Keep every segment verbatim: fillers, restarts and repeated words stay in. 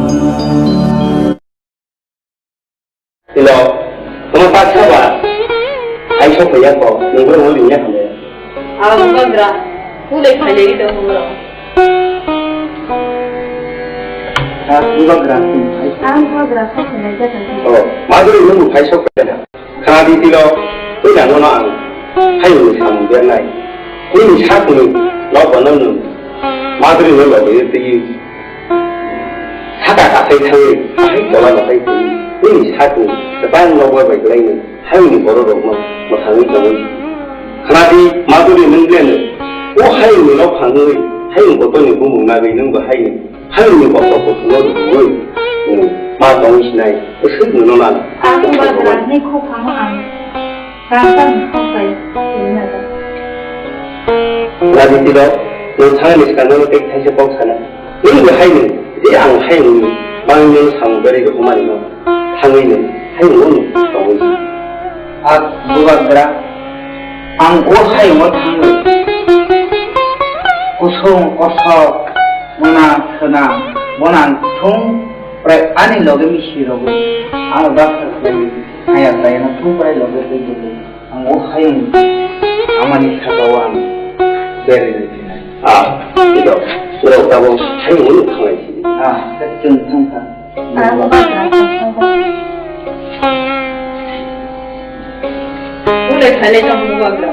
Hello, tamo ta saba? Ai sok ya ko, ni bro mo linya khamle. Abo bagra, kule khale ri do mo. Ah, ni bagra, ai. Ang bagra sa khale ja kan. Oh, maduri nung phai sok ya. Khana di tilo, oi nang no ang. Hai ni samung bernai. Ni sakni, lo bono nung. Maduri no lo de ti. Saka kasai thangwi, ahai tola batai twi, nini sakni kwbang nokbar bai kwlaino, hayungni bororokno mwthangwi tongwi. Khnadi, Madhuri, nwng beleno o hayungni nokphang wngwi, hayung kotorni bumung nagwi nwngbo haino hayungni kotor kotorno rwui, nwng ma tongwi sinai, bwswk nwngno nang. Ang bagrani khopano ang. Kangkang ni kok bai twi na da. Rajniti rok, nwng thangni swkang nono tei thaisa kok sana. Nwng bo hai nwng, je ang hai nwng, bangni nwng samung berwi rwkmani no. Thangwi nwng, hai nwng nwng tongwi. A bubagra, ang o hai nwng thangwi. Kusung, kosok, mwnang, swnang, mwnang, thung, prai ani loge misi rogwi. Ang baksa khlaiwi. Haya kaya na thung prai loge tei tei. Ang o hayung amani saka o ang berwi thinai. Ah, ito. Ito tabo hayung unu khangai si. Ah, kacung thang thang. Ah, bubagra thang thang. Ulai khalai thang bubagra.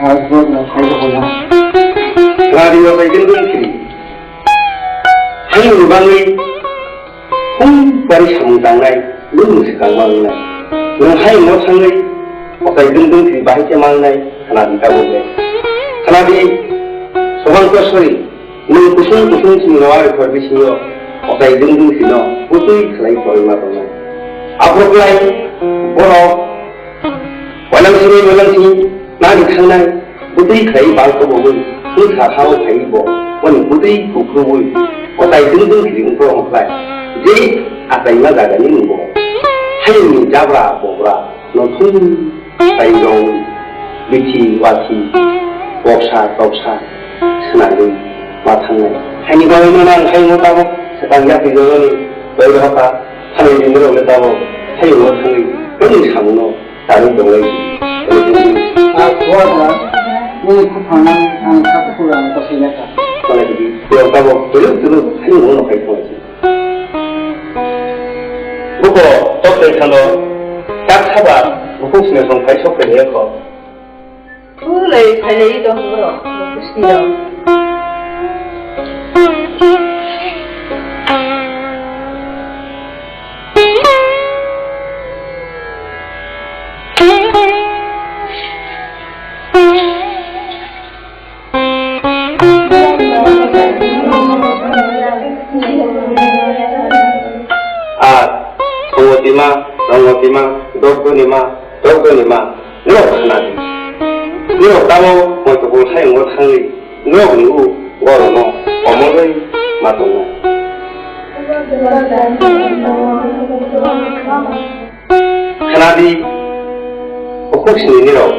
Ah, bubagra sai ko bola. Radio bai gel gel kiri. Hayung bangwi. Hum bari samung tangnai, nwng mwswkang ma wngnai. Nwng hai mo thangwi, okai dwng dwng thwi bahai khe ma wngnai, khna di tabuk le. Khna di, Sobhang Kosori, nwng kusung kusung simi rowa rwphar bisingo, okai dwng dwng thwino, bwtwi khlai poroi ma tongnai. Aphuru khlai, borok, Walang sini, walang sini, nani thangnai, bwtwi khlai bal kobogwi, wngkha ha-o phaiwi bo, boni bwtwi kuphurwi, kotai dwng dwng kiri wngkha wngkhlai, je achaima jagani wngbo. Hayungni jabra bobra, nothung, tairong, bithi, wathi, boksa, toksa, swnagwi ma thangnai. Haini bagwino nang hayungo tabuk swkang yapri rwnani, bai rohorkha, thangnai jwngjwrokle tabuk hayungo thangwi, boni samungno. Tari tonglai. Ah, bubagra, nini buphangno ang kha kuphur ang kosi lekha. Malai di, bubagra bo tuluk tuluk ani mo no khai thangsi. Buko tok dai thano, tak saba, buko sine song khai sok khai lekho. Tulai khai lai do bro, buko sine. Ah, Songoti ma, Rongoti ma, Dogdoni ma, Dogdoni ma, norok khna di. Norok tamo moi tokol hayungo thangwi, norokni u borokno omorwi ma tongnai. Khna di, bukhuk sini nirok,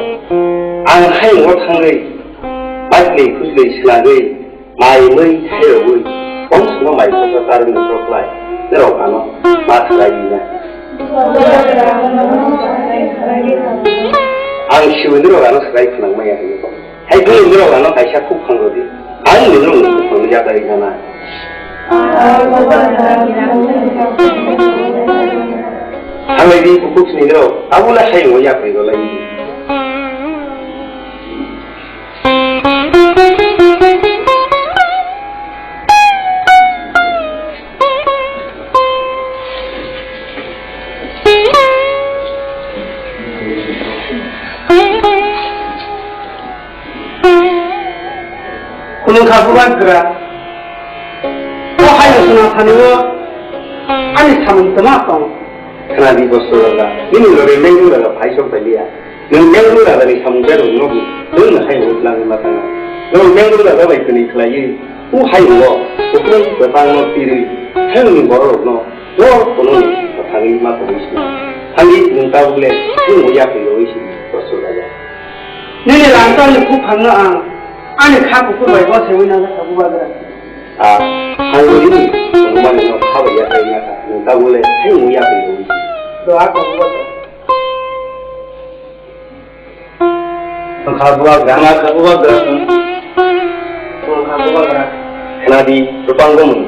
ang hayungo thangwi, baislwi khuslwi swnagwi, mai mui thairogwi, bongsono mai kosa charwngni borok lai, nirok ano ma swlai ya. Ang siwi nirok ano swlai khwnang maya hinwi. Hai bwrwi norok ano kaisa kuk phang rwdi. Ang ni norok ni kuk phang rwya kari nana. Hamai di kuk sini norok. Abo le hai mo yak ri rwlai. Khulumkha bubagra. O hayung swnam thani o ani samung twma tong. Khna di bosto raja. Nini lore mengdu raja phai sok pai liya. Nwng mengdu raja ni samung berung nogo. Nwng hai hut nang ma thanga. Nwng mengdu raja bai kini khlaiwi. U hayung o. Ukrung bwtang no tiri. Hayung ni borok no. Nor kono ni thangwi ma tongwi sini. Thangwi nwng tabuk le nwng bo yapri rwi sini, Kosol raja. Nini rangchak ni buphang no ang ani kha kuphur bai bo sewi nang kha bubagra. Ah, Ang bini, ang mani no kha bai ya kai na kha. Nung ta bole, hai nung ya kai rwi. Do a ko bo. Tongkha bubagra. Tongkha bubagra. Tongkha bubagra. Khna di, Rupang Gumung.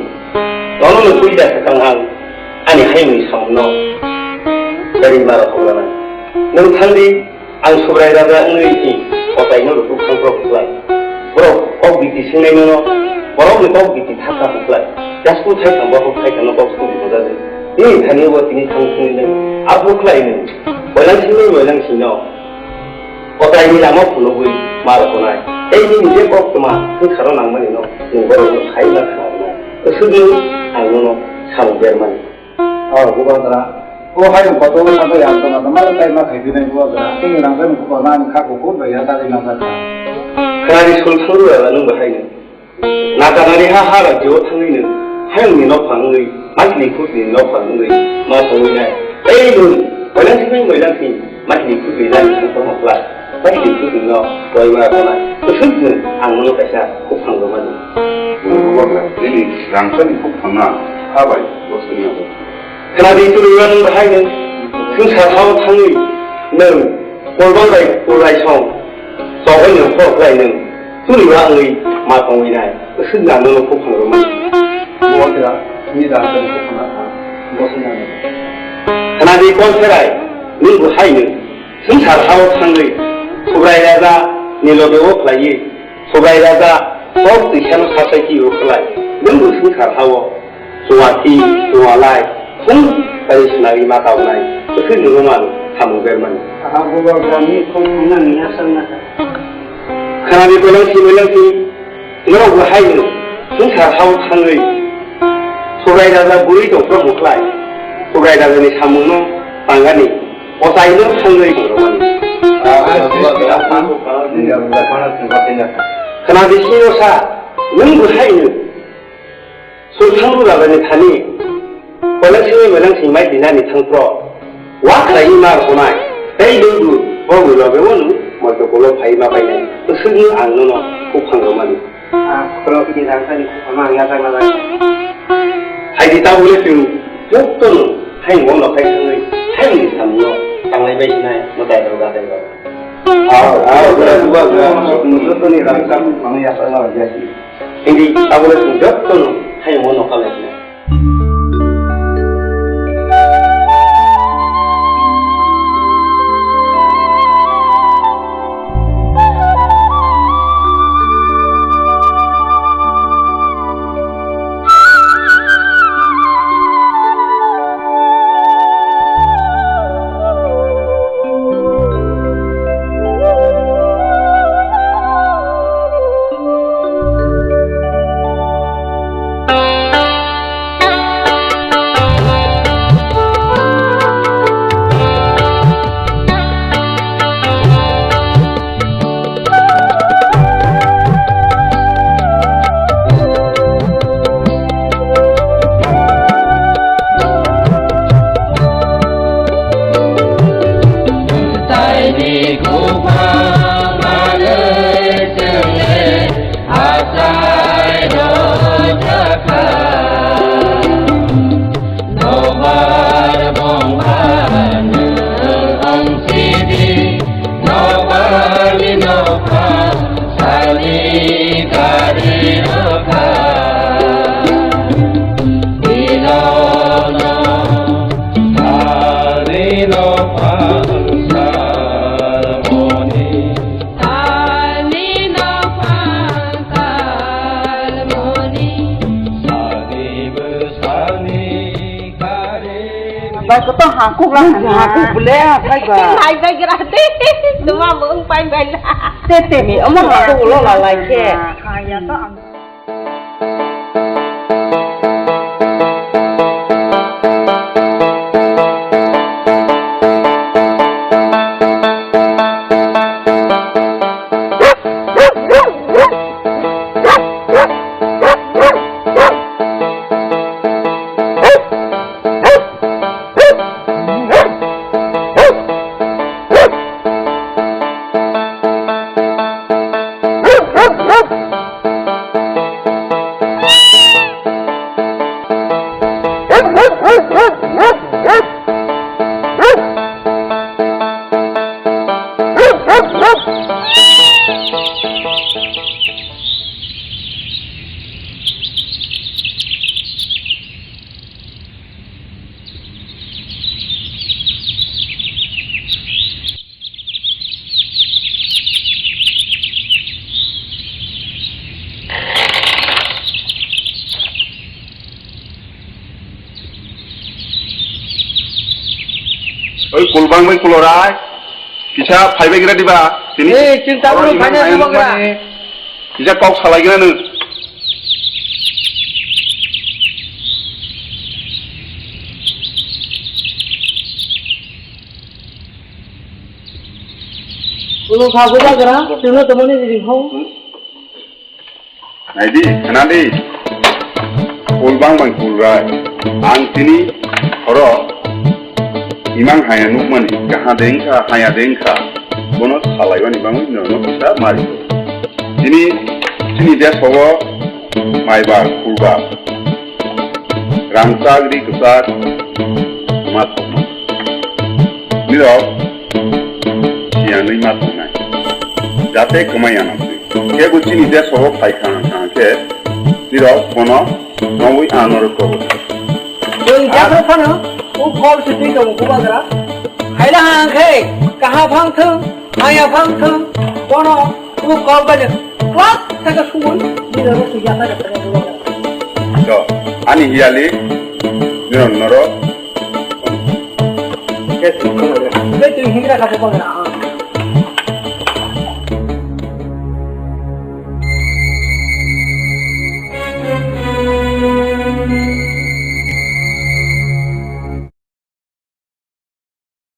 Nono no puida sa tang ang. Ani hai nung samung no. Dari mara khobra na. Nung thang di. Ang Subrai raja wngwi si kotaino rwkuk thangphro kwplai. Borok kok biti swngnainono borokni kok biti thakha kwplai. Yasku thaitham bokhok thaitham no kok swngwi bujadi. Nini thani bo tini thang swngwi nai. Aphuru khlai nung. Boilang singno boilang singno. Kotaini lama phunugwi ma rwknai. Tei nini je kok tma swngcharo nangmani no nung borokno sai ma khna rwnai. Kwswk nung ang nono samung bermani. O bubagra, o hayung kotor kotor yang tongma tongma tei ma khai dinai bubagra. Chini rangchak ni bubagra ani kha kukur bai ya dagwi manjak kha. Khwnani sul suru ya nung bahai ni. Naganani ha ha rajyo thangwi nung. Hayung ni nok phang wngwi, mas ni khut ni nok phang wngwi, ma thangwi nai. Ei nung, boilang sing boilang sing. Mai ni khutui lai ni tongma khlai. Mai ni khutui no boima rwnai. Kwthwk nwng ang nono kaisa khuphang rwmani. Nwng bubagra, nini rangchak ni khuphang na kha bai bosongni abo. Khna di tuluiwa nwng bahai nwng swngchar hao thangwi nwng kolbang bai kolrai song. Chogwi nwng phok khlai nwng tuluiwa wngwi ma tongwi nai. Kwthwk nwng ang nono khuphang rwmani. Bubagra, nini rangchak ni khuphang na kha bosongni abo. Khna di kol pherai nwng bahai nwng. Swngchar hao thangwi Subrai raja ni loge o khlaiwi, Subrai raja kok twisano sasaiki o khlai, nwng bo swngchar hao chungwa thi, chungwa lai, thung bai swnagwi ma kaunai, kwthwi nungno man samung bermani. Aha bubagra ni kok thangna ni aswk na kha. Khwnani beleng si beleng si, norok bo hai nwng swngchar hao thangwi, Subrai raja bwrwi tongphro bo khlai, Subrai raja ni samungno tangani. Kotaino thangwi rwmani. Khna di sino sa, nwng bo hai nwng. Sulthang rwrabani thani, koilangsini moilangsini mai dinani thangphro. Wa khlaiwi ma rwknai, tei nwng bo bo loge o nwng moito kolo phaiwi ma painai. Bwswkno ang nono khuphang rwmani. Ah, khoroknwi rangchakni khuphama ang yachak najak. Hai di tabole chwng jotono hai mo nokhai thangwi hai ni samno tanglai bai sinai mwtai rok datai rok. Ah, ah, bwrang bubagra, jotoni rangchak khuphama yachak najak. Hai di tabole chwng jotono hai mo nokha lai sinai. Nobar bongba nwng ong sidi, nobar ni nokha sani gari rokha. Bilono sari no phansar moni. Ani no phansar moni. Sadi bwsani kare. Bai koto hangkuk lang hangkuk bole, bai ba. Bai bai gra de. Tuma bung pai bai la. Te te mi, omo hangkuk lo la lai khe. Kaya to ang. Oi, kulbang bai kulorai. Kisa phaibai gira diba? Tini. Ei, chwng tabuk oro imang phaina hai nukmani. Kisa kok salai gira nung. Kulo kha bubagra, chwngno tongmani ring hao. Naidi, khna di. Kulbang bang kulrai. Ang tini horo imang haya nukmani, kaha dengkha, haya dengkha. Bono salaibani bangwi nono kisa mari. Tini, tini desogo maiba, kulba. Rangchak, ri kwchak, ma thokma. Nirok siyanwi ma thoknai. Jate kwmai ya nang twi. Kebo chini desogo phai kha hang kha khe, nirok bono nongwi ano rwkrogo. Tei jagro phano, o kol se twi tongo bubagra. Khaila hang khe, kaha phang thung, haya phang thung, bono o kol bai kwak thaka sumui, nirok sui ya thaka thaka bubagra. To, ani hiyali, nirok norok. Tei twi hingra kha bubagra.